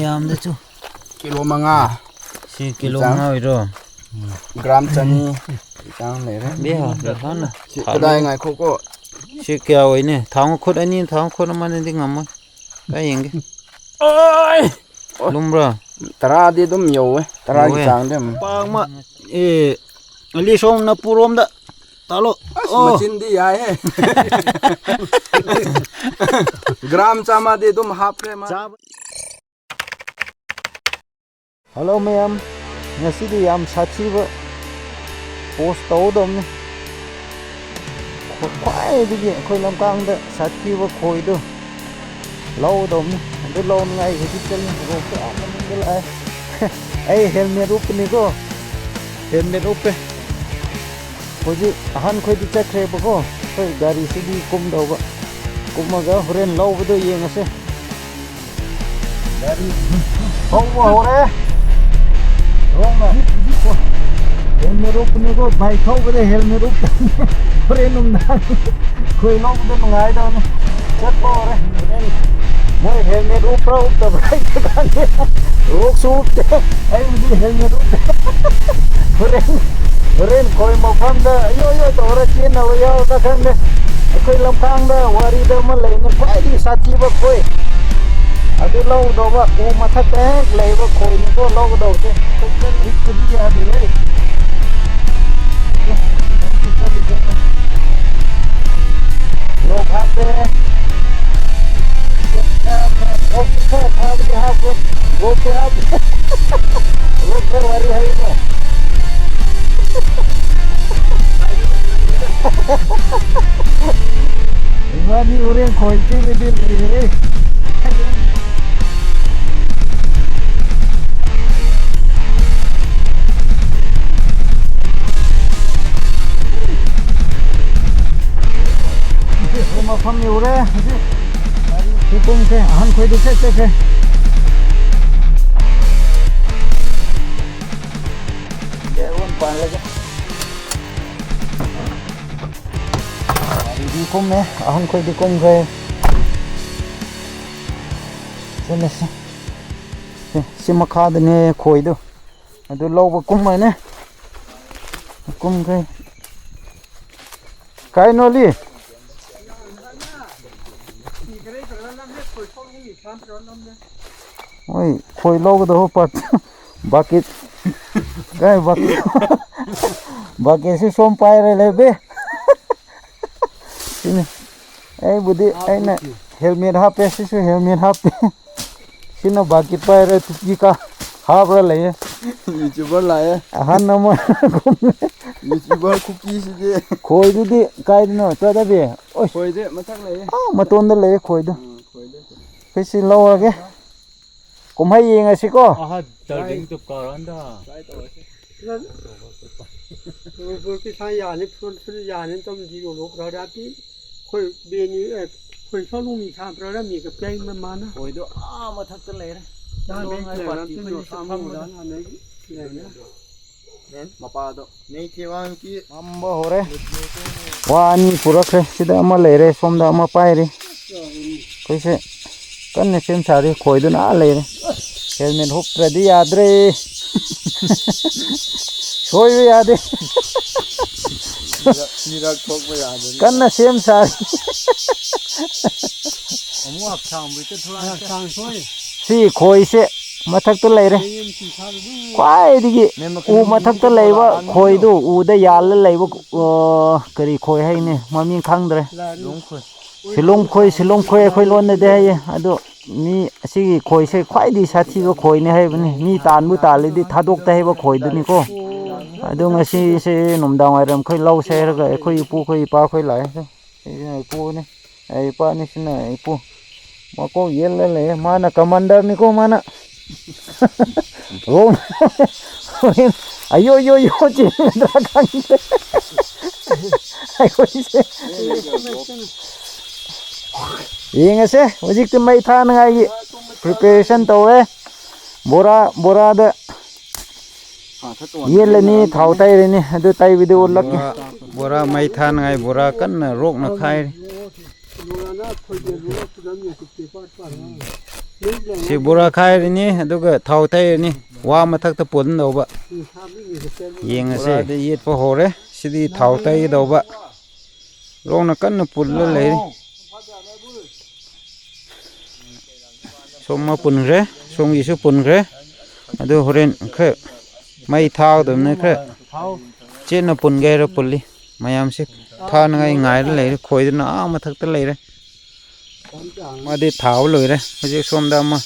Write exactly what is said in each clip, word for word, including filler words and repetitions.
ꯌꯥꯝꯗꯁꯨ꯫ Kilo ꯃꯉꯥ꯫ ꯁꯤ kilo ꯆꯥꯡ꯫ ꯃꯉꯥ ꯑꯣꯏꯔꯣ? ꯒ꯭ꯔꯥꯝ ꯆꯅꯤ ꯆꯥꯡ ꯂꯩꯔꯦ꯫ ꯕꯦ, ꯕꯦ, ꯍꯥꯟꯅ ꯁꯤ ꯊꯥꯜꯂꯨ꯫ ꯀꯗꯥꯏ ꯉꯥꯏꯈꯣꯀꯣ꯫ ꯁꯤ ꯀꯌꯥ ꯑꯣꯏꯅꯤ? ꯊꯥꯡ ꯈꯨꯠ ꯑꯅꯤ, ꯊꯥꯡ ꯈꯨꯠ ꯑꯃꯅꯗꯤ ꯉꯝꯃꯣꯏ꯫ ꯀꯥꯏ ꯌꯦꯡꯒꯦ? ꯑꯣꯏ! ꯂꯨꯝꯕ꯭ꯔꯥ? ꯇꯔꯥꯗꯤ ꯑꯗꯨꯝ ꯌꯧꯋꯦ꯫ ꯇꯔꯥꯒꯤ ꯌꯧꯋꯦ? ꯆꯥꯡꯗꯤ ꯑꯗꯨꯝ꯫ ꯄꯥꯛꯃ-, ꯑꯦ, ꯑꯂꯤ ꯁꯣꯝ ꯅꯄꯨꯔꯣꯝꯗ ꯇꯥꯂꯣ꯫ ꯑꯁ, ꯑꯣ꯫ ꯃꯆꯤꯟꯗꯤ ꯌꯥꯏꯍꯦ꯫ ꯒ꯭ꯔꯥꯝ ꯆꯥꯝꯃꯗꯤ ꯑꯗꯨꯝ ꯍꯥꯞꯈ꯭ꯔꯦ ꯃꯥ꯫ ꯆꯥꯕ꯫ ꯍꯜꯂꯣ ꯃꯌꯥꯝ, ꯉꯁꯤꯗꯤ ꯌꯥꯝ ꯁꯥꯊꯤꯕ ꯄꯣꯁ ꯇꯧꯒꯗꯕꯅꯤ꯫ ꯈ꯭ꯋꯥꯏꯗꯒꯤ ꯑꯩꯈꯣꯏ ꯂꯝꯀꯥꯡꯗ ꯁꯥꯊꯤꯕ ꯈꯣꯏꯗꯨ ꯂꯧꯒꯗꯕꯅꯤ꯫ ꯑꯗꯨ ꯂꯧꯅꯉꯥꯏ ꯍꯧꯖꯤꯛ ꯆꯠꯂꯤ꯫ ꯔꯣꯛꯁꯦ ꯑꯥ ꯃꯅꯨꯡꯗ ꯂꯥꯛꯑꯦ꯫ ꯑꯩ ꯍꯦꯜꯃꯦꯠ ꯎꯞꯄꯅꯤꯀꯣ, ꯍꯦꯜꯃꯦꯠ ꯎꯞꯄꯦ꯫ ꯍꯧꯖꯤꯛ ꯑꯍꯟꯈꯣꯏꯗꯤ ꯆꯠꯈ꯭ꯔꯦꯕꯀꯣ, ꯑꯩꯈꯣꯏ ꯒꯥꯔꯤꯁꯤꯗꯤ ꯀꯨꯝꯗꯧꯕ꯫ ꯀꯨꯝꯃꯒ ꯍꯣꯔꯦꯟ ꯂꯧꯕꯗꯣ ꯌꯦꯡꯉꯁꯦ꯫ ꯒꯥꯔꯤ ꯊꯧꯕ ꯍꯧꯔꯦ꯫ ꯍꯦꯜꯃꯦꯠ ꯎꯞꯄꯅꯤꯀꯣ, ꯕꯥꯏꯛ ꯊꯧꯕꯗ ꯍꯦꯜꯃꯦꯠ ꯎꯞꯇꯕꯅꯤ꯫ ꯍꯣꯔꯦꯟ ꯅꯨꯡꯗꯥꯡ ꯑꯩꯈꯣꯏ ꯂꯧꯕꯗ ꯅꯨꯡꯉꯥꯏꯗꯕꯅꯤ꯫ ꯆꯠꯄ ꯍꯧꯔꯦ꯫ ꯍꯣꯔꯦꯟ ꯃꯣꯏ ꯍꯦꯜꯃꯦꯠ ꯎꯞꯄ꯭ꯔꯥ ꯎꯞꯇꯕ꯭ꯔꯥ ꯑꯩꯗꯤ ꯈꯪꯗꯦ꯫ ꯔꯣꯛꯁꯨ ꯎꯞꯇꯦ꯫ ꯑꯩꯕꯨꯗꯤ ꯍꯦꯜꯃꯦꯠ ꯎꯞꯇꯦ꯫ ꯍꯣꯔꯦꯟ, ꯍꯣꯔꯦꯟ ꯈꯣꯏ ꯃꯐꯝꯗ ꯌꯣ ꯌꯣ ꯇꯧꯔ ꯆꯦꯟꯅꯕ ꯌꯥꯎꯔꯗ꯭ꯔꯥ ꯈꯪꯗꯦ꯫ ꯑꯩꯈꯣꯏ ꯂꯝꯈꯥꯡꯗ ꯋꯥꯔꯤꯗ ꯑꯃ ꯂꯩꯅꯦ, ꯈ꯭ꯋꯥꯏꯗꯒꯤ ꯁꯥꯊꯤꯕ ꯈꯣꯏ꯫ ꯑꯗꯨ ꯂꯧꯗꯧꯕ ꯎ ꯃꯊꯛꯇ ꯍꯦꯛ ꯂꯩꯕ ꯈꯣꯏꯅꯤꯀꯣ ꯂꯧꯒꯗꯧꯕꯁꯦ꯫ ꯈꯨꯠꯇꯗꯤ ꯌꯥꯗꯦꯍꯦ꯫ ꯂꯣꯛ ꯍꯥꯞꯄꯦ꯫ ꯂꯣꯛ ꯈꯔ ꯐꯕꯗꯤ ꯍꯥꯞꯄꯦ꯫ ꯂꯣꯛꯇꯤ ꯍꯥꯞꯄꯦ꯫ ꯂꯣꯛ ꯈꯔ ꯋꯥꯔꯤ ꯍꯥꯏꯌꯨꯀꯣ꯫ ꯏꯕꯥꯅꯤ ꯍꯣꯔꯦꯟ ꯈꯣꯏ ꯆꯦꯜꯂꯗꯤ ꯂꯣꯏꯔꯦꯍꯦ꯫ ꯃꯐꯝ ꯌꯧꯔꯦ ꯍꯧꯖꯤꯛ꯫ ꯁꯤ ꯀꯨꯝꯈ꯭ꯔꯦ, ꯑꯍꯟꯈꯣꯏꯗꯤ ꯆꯠ ꯆꯠꯈ꯭ꯔꯦ꯫ ꯌꯦꯔꯨꯝ ꯄꯥꯜꯂꯒꯦ꯫ ꯒꯥꯔꯤꯗꯤ ꯀꯨꯝꯃꯦ, ꯑꯍꯟꯈꯣꯏꯗꯤ ꯀꯨꯝꯈ꯭ꯔꯦ꯫ ꯆꯠꯂꯁꯤ꯫ ꯁꯤ ꯃꯈꯥꯗꯅꯦ ꯈꯣꯏꯗꯣ꯫ ꯑꯗꯨ ꯂꯧꯕ ꯀꯨꯝꯃꯅꯦ꯫ ꯀꯨꯝꯈ꯭ꯔꯦ꯫ ꯀꯥꯏꯅꯣꯂꯤ? ꯍꯣꯏ, ꯈꯣꯏ ꯂꯧꯒꯗꯧꯕ ꯄꯥꯔꯠ꯫ ꯕꯥꯀꯦꯠ꯫ ꯀꯥꯏ ꯕꯥꯀꯦꯠ? ꯕꯥꯀꯦꯠꯁꯤ ꯁꯣꯝ ꯄꯥꯏꯔ ꯂꯩꯕꯦ꯫ ꯁꯤꯅꯤ꯫ ꯑꯩꯕꯨꯗꯤ ꯑꯩꯅ ꯍꯦꯜꯃꯦꯠ ꯍꯥꯞꯄꯦ, ꯁꯤꯁꯨ ꯍꯦꯜꯃꯦꯠ ꯍꯥꯞꯄꯦ꯫ ꯁꯤꯅ ꯕꯥꯀꯦꯠ ꯄꯥꯏꯔꯦ, ꯇꯨꯄꯤ ꯀꯥ ꯍꯥꯞꯄ꯭ꯔꯥ ꯂꯩꯌꯦ꯫ YouTuber ꯂꯥꯛꯑꯦ꯫ ꯑꯍꯟ ꯑꯃ ꯀꯨꯝꯃꯦ꯫ YouTuber ꯈꯨꯀꯤꯁꯤꯗꯤ꯫ ꯈꯣꯏꯗꯨꯗꯤ ꯀꯥꯏꯗꯅꯣ ꯆꯠꯂꯗꯤ? ꯑꯣꯏ꯫ ꯈꯣꯏꯗꯤ ꯃꯊꯛ ꯂꯩꯌꯦ꯫ ꯑꯥ, ꯃꯇꯣꯟꯗ ꯂꯩꯌꯦ ꯈꯣꯏꯗꯣ꯫ ꯎꯝ, ꯈꯣꯏꯗꯤ꯫ ꯑꯩꯈꯣꯏ ꯁꯤ ꯂꯧꯔꯒꯦ꯫ ꯀꯨꯝꯍꯩ ꯌꯦꯡꯉꯁꯤꯀꯣ꯫ ꯑꯍ, ꯇꯔꯗꯤꯡ ꯇꯨꯞ ꯀꯥꯔꯟꯗ꯫ Try ꯇꯧꯔꯁꯤ꯫ ꯃꯅꯤꯄꯨꯔꯒꯤ ꯁꯥ ꯌꯥꯅꯤ, ꯐꯨꯔꯨꯞ ꯐꯨꯔꯨꯞ ꯌꯥꯅꯤ, ꯇꯝꯗꯤ ꯌꯣꯜꯂꯣ, ꯈꯔ ꯍꯥꯞꯄꯤ꯫ ꯑꯩꯈꯣꯏ ꯕꯦꯅꯤ, ꯑꯦ, ꯑꯩꯈꯣꯏ ꯁꯣꯂꯨꯡ ꯃꯤ ꯁꯥ ꯈꯔ ꯃꯤ ꯀꯞꯆꯩ ꯃꯃꯥꯅ꯫ ꯈꯣꯏꯗꯣ ꯑꯥ ꯃꯊꯛꯇ ꯂꯩꯔꯦ꯫ ꯆꯥ ꯃꯩ ꯂꯣꯡꯉꯥꯏ ꯂꯩꯔ ꯄꯥꯔꯇꯤ ꯇꯤꯟ ꯑꯩꯈꯣꯏꯅ ꯌꯣꯠ ꯁꯥ ꯁꯥꯃꯨꯗ ꯃꯨꯗ꯫ ꯍꯥꯟꯅꯩ ꯂꯩꯔꯦ꯫ ꯃꯦꯟ ꯃꯄꯥꯗꯣ꯫ ꯅꯩꯊꯦꯋꯥꯡꯒꯤ ꯃꯝꯕ ꯍꯧꯔꯦ꯫ ꯋꯥ ꯑꯅꯤ ꯄꯨꯔꯛꯈ꯭ꯔꯦ꯫ ꯁꯤꯗ ꯑꯃ ꯂꯩꯔꯦ, ꯁꯣꯝꯗ ꯑꯃ ꯄꯥꯏꯔꯤ꯫ ꯑꯩꯈꯣꯏꯁꯦ ꯀꯟꯅ ꯁꯦꯝ ꯁꯥꯔꯤ꯫ ꯈꯣꯏꯗꯨꯅ ꯑꯥ ꯂꯩꯔꯦ꯫ ꯍꯦꯜꯃꯦꯠ ꯍꯨꯞꯇ꯭ꯔꯗꯤ ꯌꯥꯗ꯭ꯔꯦ꯫ ꯁꯣꯏꯕ ꯌꯥꯗꯦ꯫ ꯃꯤꯔꯛ, ꯃꯤꯔꯛ ꯊꯣꯛꯄ ꯌꯥꯗꯦ꯫ ꯀꯟꯅ ꯁꯦꯝ ꯁꯥꯔꯤ꯫ ꯑꯃꯨꯛ ꯍꯛꯆꯥꯡ ꯕꯤꯠꯇ ꯊꯣꯛꯂꯛꯑꯅꯤ꯫ ꯁꯤ ꯈꯣꯏꯁꯦ ꯃꯊꯛꯇ ꯂꯩꯔꯦ꯫ ꯈ꯭ꯋꯥꯏꯗꯒꯤ ꯎ ꯃꯊꯛꯇ ꯂꯩꯕ ꯈꯣꯏꯗꯨ, ꯎꯗ ꯌꯥꯜꯂ ꯂꯩꯕ, ꯑ, ꯀꯔꯤ ꯈꯣꯏ ꯍꯥꯏꯅꯤ? ꯃꯃꯤꯡ ꯈꯪꯗ꯭ꯔꯦ꯫ ꯂꯣꯡꯈꯣꯏ꯫ ꯁꯤꯂꯣꯡ ꯈꯣꯏ, ꯁꯤꯂꯣꯡ ꯈꯣꯏ ꯑꯩꯈꯣꯏ ꯂꯣꯟꯗꯗꯤ ꯍꯥꯏꯌꯦ꯫ ꯑꯗꯣ ꯃꯤ ꯑꯁꯤꯒꯤ ꯈꯣꯏꯁꯦ ꯈ꯭ꯋꯥꯏꯗꯒꯤ ꯁꯥꯊꯤꯕ ꯈꯣꯏꯅꯤ ꯍꯥꯏꯕꯅꯤ꯫ ꯃꯤ ꯇꯥꯟꯕꯨ ꯇꯥꯜꯂꯗꯤ ꯊꯥꯗꯣꯛꯇꯦ ꯍꯥꯏꯕ ꯈꯣꯏꯗꯨꯅꯤꯀꯣ꯫ ꯑꯗꯣ ꯉꯁꯤꯁꯦ ꯅꯨꯡꯗꯥꯡ ꯋꯥꯏꯔꯝ ꯑꯩꯈꯣꯏ ꯂꯧꯁꯦ ꯍꯥꯏꯔꯒ ꯑꯩꯈꯣꯏ ꯏꯄꯨ, ꯑꯩꯈꯣꯏ ꯏꯄꯥ, ꯑꯩꯈꯣꯏ ꯂꯥꯛꯑꯦ꯫ ꯁꯤꯅ ꯏꯄꯨꯅꯤ꯫ ꯑꯩ ꯏꯄꯥꯅꯤ, ꯁꯤꯅ ꯏꯄꯨ꯫ ꯃꯀꯣꯛ ꯌꯦꯜꯂ ꯂꯩꯌꯦ꯫ ꯃꯥꯅ ꯀꯃꯥꯟꯗꯔꯅꯤꯀꯣ, ꯃꯥꯅ꯫ ꯔꯣꯝ-, ꯑꯌꯣ, ꯌꯣ, ꯌꯣ, ꯆꯦꯟꯒꯗ꯭ꯔꯥ ꯈꯪꯗꯦ꯫ ꯑꯩꯈꯣꯏꯁꯦ꯫ ꯌꯦꯡꯉꯁꯦ꯫ ꯍꯧꯖꯤꯛꯇꯤ ꯃꯩ ꯊꯥꯅꯉꯥꯏꯒꯤ preparation ꯇꯧꯔꯦ꯫ ꯕꯣꯔꯥ, ꯕꯣꯔꯥꯗ ꯌꯦꯜꯂꯅꯤ, ꯊꯥꯎ ꯇꯩꯔꯅꯤ꯫ ꯑꯗꯨ ꯇꯩꯕꯗꯨ ꯎꯠꯂꯛꯀꯦ꯫ ꯕꯣꯔꯥ, ꯕꯣꯔꯥ ꯃꯩ ꯊꯥꯅꯉꯥꯏ ꯕꯣꯔꯥ ꯀꯟꯅ ꯔꯣꯛꯅ ꯈꯥꯏꯔꯤ꯫ ꯁꯤ ꯕꯣꯔꯥ ꯈꯥꯏꯔꯅꯤ, ꯑꯗꯨꯒ ꯊꯥꯎ ꯇꯩꯔꯅꯤ꯫ ꯋꯥ ꯃꯊꯛꯇ ꯄꯨꯟꯗꯧꯕ꯫ ꯌꯦꯡꯉꯁꯤ꯫ ꯕꯣꯔꯥꯗꯤ ꯌꯦꯠꯄ ꯍꯧꯔꯦ꯫ ꯁꯤꯗꯤ ꯊꯥꯎ ꯇꯩꯒꯗꯧꯕ꯫ ꯂꯣꯡꯅ ꯀꯟꯅ ꯄꯨꯜꯂ ꯂꯩꯔꯤ꯫ ꯁꯣꯝ ꯑꯃ ꯄꯨꯟꯈ꯭ꯔꯦ, ꯁꯣꯝꯒꯤꯁꯨ ꯄꯨꯟꯈ꯭ꯔꯦ꯫ ꯑꯗꯨ ꯍꯣꯔꯦꯟ ꯈꯔ ꯃꯩ ꯊꯥꯒꯗꯕꯅꯤ, ꯈꯔ ꯆꯦꯠꯅ ꯄꯨꯟꯒꯦ ꯍꯥꯏꯔ ꯄꯨꯜꯂꯤ꯫ ꯃꯌꯥꯝꯁꯤ ꯊꯥꯅꯉꯥꯏ ꯉꯥꯏꯔ ꯂꯩꯔꯦ꯫ ꯈꯣꯏꯗꯨꯅ ꯑꯥ ꯃꯊꯛꯇ ꯂꯩꯔꯦ꯫ ꯃꯥꯗꯤ ꯊꯥꯕ ꯂꯣꯏꯔꯦ꯫ ꯍꯧꯖꯤꯛ ꯁꯣꯝꯗ ꯑꯃ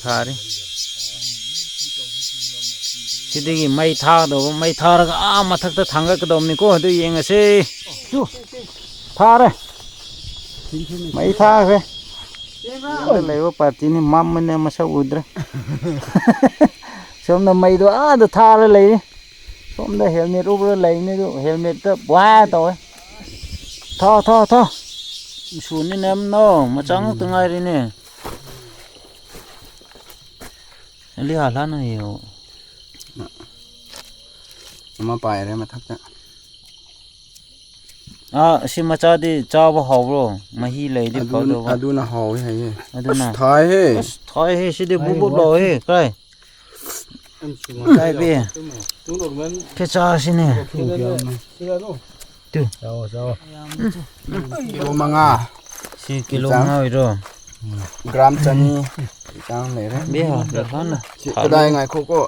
ꯊꯥꯔꯤ꯫ ꯁꯤꯗꯒꯤ ꯃꯩ ꯊꯥꯒꯗꯧꯕ, ꯃꯩ ꯊꯥꯔꯒ ꯑꯥ ꯃꯊꯛꯇ ꯊꯥꯡꯒꯠꯀꯗꯧꯕꯅꯤꯀꯣ꯫ ꯑꯗꯨ ꯌꯦꯡꯉꯁꯤ꯫ ꯇꯨ, ꯊꯥꯔꯦ꯫ ꯃꯩ ꯊꯥꯈ꯭ꯔꯦ꯫ ꯁꯤꯗ ꯂꯩꯕ ꯄꯥꯔꯇꯤꯅꯤ, ꯃꯝꯃꯅꯦ, ꯃꯁꯛ ꯎꯗ꯭ꯔꯦ꯫ ꯁꯣꯝꯗ ꯃꯩꯗꯣ ꯑꯥꯗ ꯊꯥꯔ ꯂꯩꯔꯤ꯫ ꯁꯣꯝꯗ ꯍꯦꯜꯃꯦꯠ ꯎꯞꯄꯒ ꯂꯩꯕꯅꯤ, ꯑꯗꯨ ꯍꯦꯜꯃꯦꯠꯇ ꯕ꯭ꯋꯥ ꯇꯧꯋꯦ꯫ ꯊꯥꯎ, ꯊꯥꯎ, ꯊꯥꯎ꯫ ꯁꯨꯅꯤ ꯅꯝꯅꯣ, ꯃꯆꯥ ꯉꯥꯛꯇ ꯉꯥꯏꯔꯤꯅꯦ꯫ ꯑꯂꯤ ꯍꯥꯂꯥꯅ ꯌꯦꯡꯉꯣ꯫ ꯑꯃ ꯄꯥꯏꯔꯦ ꯃꯊꯛꯇ꯫ ꯑꯥ, ꯑꯁꯤ ꯃꯆꯥꯗꯤ ꯆꯥꯕ ꯍꯥꯎꯕ꯭ꯔꯣ? ꯃꯍꯤ ꯂꯩꯗꯤ ꯑꯗꯨ-, ꯐꯗꯧꯕ꯫ ꯑꯗꯨꯅ ꯍꯥꯎꯋꯦ ꯍꯥꯏꯌꯦ꯫ ꯑꯗꯨꯅ꯫ ꯑꯁ, ꯊꯥꯏꯍꯦ꯫ ꯑꯁ, ꯊꯥꯏꯍꯦ, ꯁꯤꯗꯤ ꯕꯨꯞ ꯕꯨꯞ ꯂꯥꯎꯋꯦꯍꯦ, ꯀꯥꯏ? ꯀꯥꯏ ꯄꯤ? ꯈꯦꯆꯥꯁꯤꯅꯦ꯫ ꯇꯨ꯫ ꯆꯥꯎ, ꯆꯥꯎ꯫ ꯀꯤꯂꯣ ꯃꯉꯥ꯫ ꯁꯤ ꯀꯤꯂꯣ ꯆꯥꯡ꯫ ꯃꯉꯥ ꯑꯣꯏꯔꯣ? ꯒ꯭ꯔꯥꯝ ꯆꯅꯤ ꯆꯥꯡ ꯂꯩꯔꯦ꯫ ꯕꯦ ꯍꯥ, ꯕꯦ ꯍꯥ ꯅ꯫ ꯁꯤ ꯀꯗꯥꯏ ꯉꯥꯏꯈꯣꯀꯣ꯫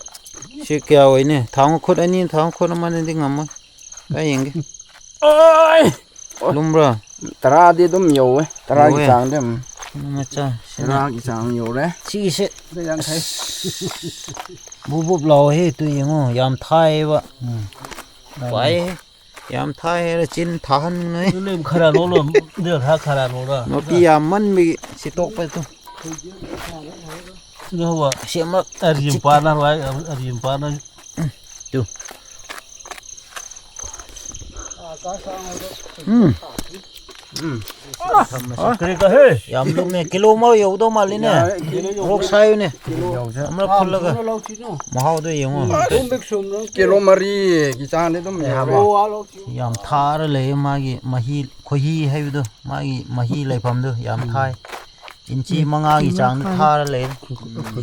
ꯁꯤ ꯀꯌꯥ ꯑꯣꯏꯅꯤ? ꯊꯥꯡ ꯈꯨꯠ ꯑꯅꯤ, ꯊꯥꯡ ꯈꯨꯠ ꯑꯃꯅꯗꯤ ꯉꯝꯃꯣꯏ꯫ ꯀꯥꯏ ꯌꯦꯡꯒꯦ? ꯑꯣꯏ! ꯂꯨꯝꯕ꯭ꯔꯥ? ꯇꯔꯥꯗꯤ ꯑꯗꯨꯝ ꯌꯧꯋꯦ꯫ ꯇꯔꯥꯒꯤ ꯌꯧꯋꯦ? ꯆꯥꯡꯗꯤ ꯑꯗꯨꯝ꯫ ꯃꯆꯥ, ꯁꯤꯅ꯫ ꯇꯔꯥꯒꯤ ꯆꯥꯡ ꯌꯧꯔꯦ꯫ ꯁꯤꯒꯤꯁꯦ꯫ ꯌꯥꯡꯈꯩ꯫ ꯕꯨꯞ ꯕꯨꯞ ꯂꯥꯎꯋꯦꯍꯦ, ꯇꯨ ꯌꯦꯡꯉꯣ, ꯌꯥꯝ ꯊꯥꯏꯌꯦꯕ꯫ ꯎꯝ꯫ ꯄꯥꯏꯍꯦ꯫ ꯌꯥꯝ ꯊꯥꯏ ꯍꯥꯏꯔ ꯆꯤꯟ ꯊꯥꯍꯟꯅꯩ꯫ ꯑꯗꯨ ꯂꯩ ꯈꯔ ꯂꯧꯔꯣ, ꯑꯗꯨ ꯈꯔ, ꯈꯔ ꯂꯧꯔꯣ꯫ ꯃꯄꯤ ꯌꯥꯝꯃꯟꯕꯒꯤ ꯁꯤ ꯇꯣꯛꯄ ꯇꯨ꯫ ꯑꯗꯨ ꯍꯣꯏ꯫ ꯁꯤ ꯑꯃ ꯑꯔꯤꯝꯄꯥꯅ ꯍꯣꯏ, ꯑꯔꯤꯝꯄꯥꯅ꯫ ꯇꯨ꯫ ꯎꯝ꯫ ꯎꯝ꯫ ꯀꯔꯤ ꯀꯥ ꯍꯦ? ꯌꯥꯝ ꯂꯨꯝꯃꯦ꯫ ꯀꯤꯂꯣ ꯑꯃ ꯌꯧꯗꯧ ꯃꯥꯜꯂꯤꯅꯦ꯫ ꯌꯥꯔꯦ, ꯀꯤꯂꯣ ꯌꯧꯗꯧ ꯃꯣꯔꯣꯛ ꯁꯥꯏꯌꯨꯅꯦ꯫ ꯀꯤꯂꯣ ꯌꯧꯗꯧ꯫ ꯑꯃꯔꯛ ꯐꯨꯜꯂꯒ꯫ ꯊꯥꯎ ꯂꯧꯁꯤꯅꯨ꯫ ꯃꯍꯥꯎꯗꯣ ꯌꯦꯡꯉꯣ꯫ ꯎꯝ, ꯑꯗꯨꯝ ꯕꯤꯛ ꯁꯨꯝꯅ꯫ ꯀꯤꯂꯣ ꯃꯔꯤꯒꯤ ꯆꯥꯡꯗꯤ ꯑꯗꯨꯝ ꯌꯥꯕ꯭ꯔꯣ? ꯌꯧꯔꯦ꯫ ꯌꯥꯝ ꯊꯥꯔ ꯂꯩꯌꯦ ꯃꯥꯒꯤ ꯃꯍꯤ, ꯈꯣꯏꯍꯤ ꯍꯥꯏꯕꯗꯣ, ꯃꯥꯒꯤ ꯃꯍꯤ ꯂꯩꯐꯝꯗꯣ ꯌꯥꯝ ꯎꯝ꯫ ꯊꯥꯏ꯫ ꯏꯟꯆꯤ ꯃꯉꯥꯒꯤ ꯆꯥꯡꯗ ꯊꯥꯔ ꯂꯩꯔꯦ꯫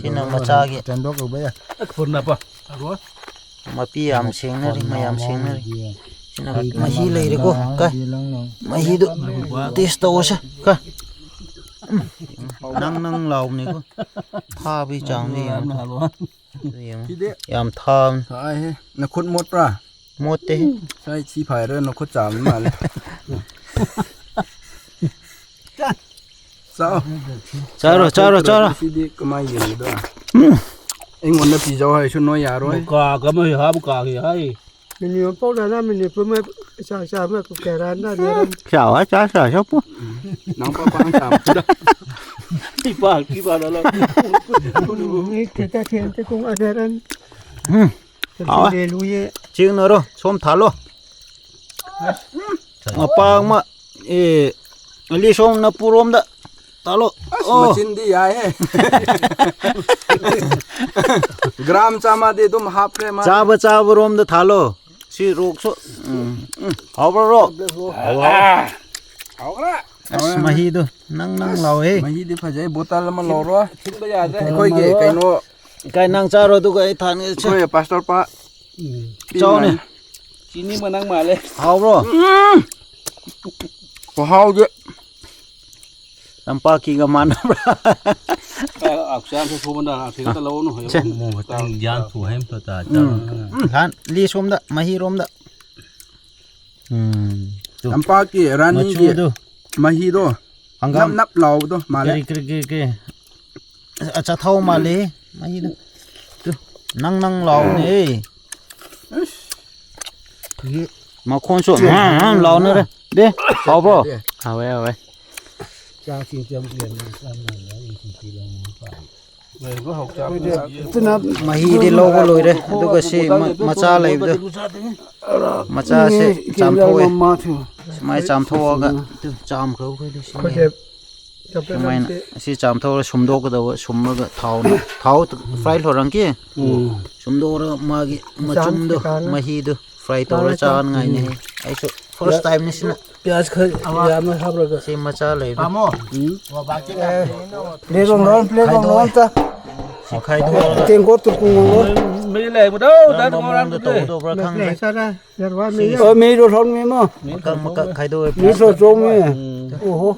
ꯁꯤꯅ ꯃꯆꯥꯒꯤ꯫ ꯆꯟꯗꯣꯛ ꯇꯧꯕ ꯌꯥꯏ꯫ ꯃꯄꯤ ꯌꯥꯝ ꯁꯦꯡꯅꯔꯤ, ꯃꯌꯥꯝ ꯁꯦꯡꯅꯔꯤ꯫ ꯁꯤꯅ ꯃꯍꯤ ꯂꯩꯔꯦꯀꯣ꯫ ꯀꯥꯏ? ꯃꯍꯤꯗꯨ ꯇꯦꯁ ꯇꯧꯔꯁꯦ꯫ ꯀꯥꯏ? ꯎꯝ꯫ ꯅꯪ ꯅꯪ ꯂꯥꯎꯕꯅꯦꯀꯣ꯫ ꯊꯥꯕꯒꯤ ꯆꯥꯡꯗꯤ ꯌꯦꯡꯉꯣ꯫ ꯑꯗꯨ ꯌꯦꯡꯉꯣ꯫ ꯁꯤꯗꯤ ꯌꯥꯝ ꯊꯥꯕꯅꯤ꯫ ꯁꯥꯏꯍꯦ꯫ ꯅꯈꯨꯠ ꯃꯣꯠꯄ꯭ꯔꯥ? ꯃꯣꯠꯇꯦꯍꯦ꯫ ꯁꯥꯏ ꯊꯤ ꯐꯥꯏꯔ ꯅꯈꯨꯠ ꯆꯥꯝꯕ ꯃꯥꯜꯂꯦ꯫ ꯆꯥꯎ꯫ ꯆꯥꯔꯣ, ꯆꯥꯔꯣ, ꯆꯥꯔꯣ꯫ ꯁꯤꯗꯤ ꯀꯃꯥꯏ ꯌꯦꯡꯒꯗ꯭ꯔꯥ? ꯎꯝ꯫ ꯑꯩꯉꯣꯟꯗ ꯄꯤꯖꯧ ꯍꯥꯏꯁꯨ ꯅꯣꯏ ꯌꯥꯔꯣꯏ꯫ ꯀꯥꯒ ꯑꯃ ꯍꯥꯞ ꯀꯥꯒꯦ ꯍꯥꯏ꯫ ꯃꯤꯅꯤꯠ ꯑꯃ ꯄꯥꯎ ꯅꯥꯅ ꯃꯤꯅꯤꯠ ꯄꯨꯝꯕ ꯆꯥꯛ ꯆꯥꯕ ꯀꯌꯥꯔꯥ ꯅꯥꯅꯔꯝ꯫ ꯆꯥꯎ ꯍꯥꯏ ꯆꯥ ꯆꯥ ꯆꯥꯄꯨ꯫ ꯅꯪ ꯄꯥ ꯄꯥ ꯆꯥꯕ꯫ ꯄꯤ ꯄꯥ ꯄꯤ ꯄꯥ ꯂꯣ꯫ ꯃꯤ ꯀꯦ ꯀꯦ ꯀꯦ ꯀꯦ ꯀꯨꯡ ꯑꯗꯔꯟ꯫ ꯎꯝ꯫ ꯍꯥꯎꯋꯦ꯫ ꯂꯦꯂꯨꯌꯦ꯫ ꯆꯤꯡꯅꯔꯣ ꯁꯣꯝ ꯊꯥꯜꯂꯣ꯫ ꯃꯄꯥ ꯑꯃ ꯑꯦ ꯑꯂꯤ ꯁꯣꯝ ꯅꯄꯨꯔꯣꯝꯗ ꯇꯥꯜꯂꯣ꯫ ꯑꯁ, ꯑꯣ꯫ ꯃꯆꯤꯟꯗꯤ ꯌꯥꯏꯍꯦ꯫ ꯒ꯭ꯔꯥꯝ ꯆꯥꯝꯃꯗꯤ ꯑꯗꯨꯝ ꯍꯥꯞꯈ꯭ꯔꯦ ꯃꯥ꯫ ꯆꯥꯕ ꯆꯥꯕꯔꯣꯝꯗ ꯊꯥꯜꯂꯣ꯫ ꯁꯤ ꯔꯣꯛꯁꯨ꯫ ꯎꯝ, ꯎꯝ꯫ ꯍꯥꯎꯕ꯭ꯔꯣ, ꯔꯣꯛ? ꯍꯥꯎꯕ꯭ꯔꯣ? ꯍꯥꯎꯈ꯭ꯔꯦ꯫ ꯑꯁ, ꯃꯍꯤꯗꯨ ꯅꯪ ꯅꯪ ꯂꯥꯎꯋꯦ꯫ ꯃꯍꯤꯗꯤ ꯐꯖꯩ, ꯕꯣꯇꯜ ꯑꯃ ꯂꯧꯔꯣ꯫ ꯊꯤꯟꯕ ꯌꯥꯗ꯭ꯔꯦ꯫ ꯑꯩꯈꯣꯏꯒꯤ ꯀꯩꯅꯣ꯫ ꯀꯥꯏ ꯅꯪ ꯆꯥꯔꯣ, ꯑꯗꯨꯒ ꯑꯩ ꯊꯥꯡꯒꯦ꯫ ꯁꯦ꯫ ꯑꯩꯈꯣꯏ ꯄꯥꯁꯇꯔ ꯄꯥ꯫ ꯎꯝ꯫ ꯆꯥꯎꯅꯦ꯫ ꯆꯤꯅꯤ ꯃꯅꯥ ꯃꯥꯜꯂꯦ꯫ ꯍꯥꯎꯕ꯭ꯔꯣ? ꯎꯝ꯫ ꯈꯨꯍꯥꯎꯗꯤ꯫ ꯇꯝꯄꯥꯛꯀꯤꯒ ꯃꯥꯟꯅꯕ꯭ꯔꯥ? ꯑ, ꯑ, ꯆꯥꯟꯁꯨ ꯊꯣꯛꯄꯅ, ꯑꯁꯤ ꯈꯛꯇ ꯂꯧꯔꯨꯅꯨ, ꯍꯌꯦꯡ ꯁꯦ꯫ ꯑꯃꯨꯛ ꯃꯣꯃꯣ ꯈꯛꯇꯪ ꯒ꯭ꯌꯥꯟ ꯊꯣꯛ ꯍꯦꯝ ꯇ ꯇ ꯎꯝ꯫ ꯆꯥꯔꯣ꯫ ꯎꯝ, ꯂꯥꯟ, ꯂꯤ ꯁꯣꯝꯗ, ꯃꯍꯤꯔꯣꯝꯗ꯫ ꯎꯝ, ꯇꯨ꯫ ꯇꯝꯄꯥꯛꯀꯤ ꯔꯥꯅꯤꯒꯤ ꯃꯆꯨꯗꯨ꯫ ꯃꯍꯤꯗꯣ ꯍꯪꯒꯥꯝ ꯅꯞ ꯅꯞ ꯂꯥꯎꯕꯗꯣ ꯃꯥꯜꯂꯦ꯫ ꯀꯔꯤ, ꯀꯔꯤ, ꯀꯔꯤ, ꯀꯔꯤ? ꯑ-, ꯑꯆꯥꯊꯥꯎ ꯃꯥꯜꯂꯦ ꯃꯍꯤꯗꯣ꯫ ꯇꯨ, ꯅꯪ ꯅꯪ ꯂꯥꯎꯕꯅꯦ꯫ ꯑꯁ꯫ ꯃꯈꯣꯟꯁꯨ ꯍꯝ ꯍꯝ ꯂꯥꯎꯅꯔꯦ꯫ ꯗꯦ, ꯍꯥꯎꯕ꯭ꯔꯣ? ꯍꯥꯎꯋꯦ, ꯍꯥꯎꯋꯦ꯫ ꯆꯥꯛꯁꯤꯡ ꯆꯪ ꯂꯩꯔꯝꯃꯦ, ꯆꯥꯛ ꯉꯥꯏꯔꯦ, ꯑꯩ ꯁꯨꯝ ꯄꯤꯔꯝꯃꯦ꯫ ꯃꯍꯤꯗꯤ ꯂꯧꯕ ꯂꯣꯏꯔꯦ, ꯑꯗꯨꯒ ꯁꯤ ꯃ-, ꯃꯆꯥ ꯂꯩꯕꯗꯣ, ꯃꯆꯥꯁꯦ ꯆꯥꯝꯊꯣꯛꯑꯦ꯫ ꯁꯨꯃꯥꯏꯅ ꯆꯥꯝꯊꯣꯛꯑꯒ, ꯑꯗꯨ ꯆꯥꯝꯈ꯭ꯔꯕ ꯑꯩꯈꯣꯏꯗꯤ ꯁꯤ ꯂꯩꯔꯦ꯫ ꯁꯨꯃꯥꯏꯅ ꯁꯤ ꯆꯥꯝꯊꯣꯛꯑꯒ ꯁꯨꯝꯗꯣꯛꯀꯗꯧꯕ, ꯁꯨꯝꯃꯒ ꯊꯥꯎꯅ, ꯊꯥꯎ fry ꯊꯧꯔꯝꯒꯦ꯫ ꯎꯝ꯫ ꯁꯨꯝꯗꯣꯛꯑꯒ ꯃꯥꯒꯤ ꯃꯆꯨꯝꯗꯣ, ꯃꯍꯤꯗꯣ fry ꯇꯧꯔ ꯆꯥꯅꯉꯥꯏꯅꯦ꯫ ꯑꯩꯁꯨ first timeꯅꯤ ꯁꯤꯅ꯫ ꯄꯤꯌꯥꯁ ꯈꯔ ꯌꯥꯝꯅ ꯍꯥꯞꯂꯒ꯫ ꯁꯤ ꯃꯆꯥ ꯂꯩꯕꯗꯣ꯫ ꯄꯥꯝꯃꯣ꯫ ꯎꯝ꯫ ꯄ꯭ꯂꯦꯠ ꯑꯃ ꯂꯧꯔꯣ, ꯄ꯭ꯂꯦꯠ ꯑꯃ ꯂꯧꯔꯣ ꯑꯝꯇ꯫ ꯁꯤ ꯈꯥꯏꯗꯣꯛꯑꯒ꯫ ꯇꯦꯡꯀꯣꯠ ꯇꯨꯔꯀꯨ ꯉꯧꯔꯣ꯫ ꯃꯤ ꯂꯩꯕꯗꯣ, ꯀꯔꯝꯕ ꯃꯑꯣꯡꯗ ꯇꯧꯒꯗꯧꯕ꯭ꯔꯥ ꯈꯪꯗꯦ꯫ ꯑꯣ, ꯃꯤꯗꯣ ꯊꯣꯛꯃꯤ ꯑꯃ꯫ ꯃꯀꯛ ꯃꯀꯛ ꯈꯥꯏꯗꯣꯛꯑꯦ꯫ ꯃꯤꯗꯣ ꯊꯣꯛꯃꯤ꯫ ꯎꯝ꯫ ꯑꯣꯍꯣ꯫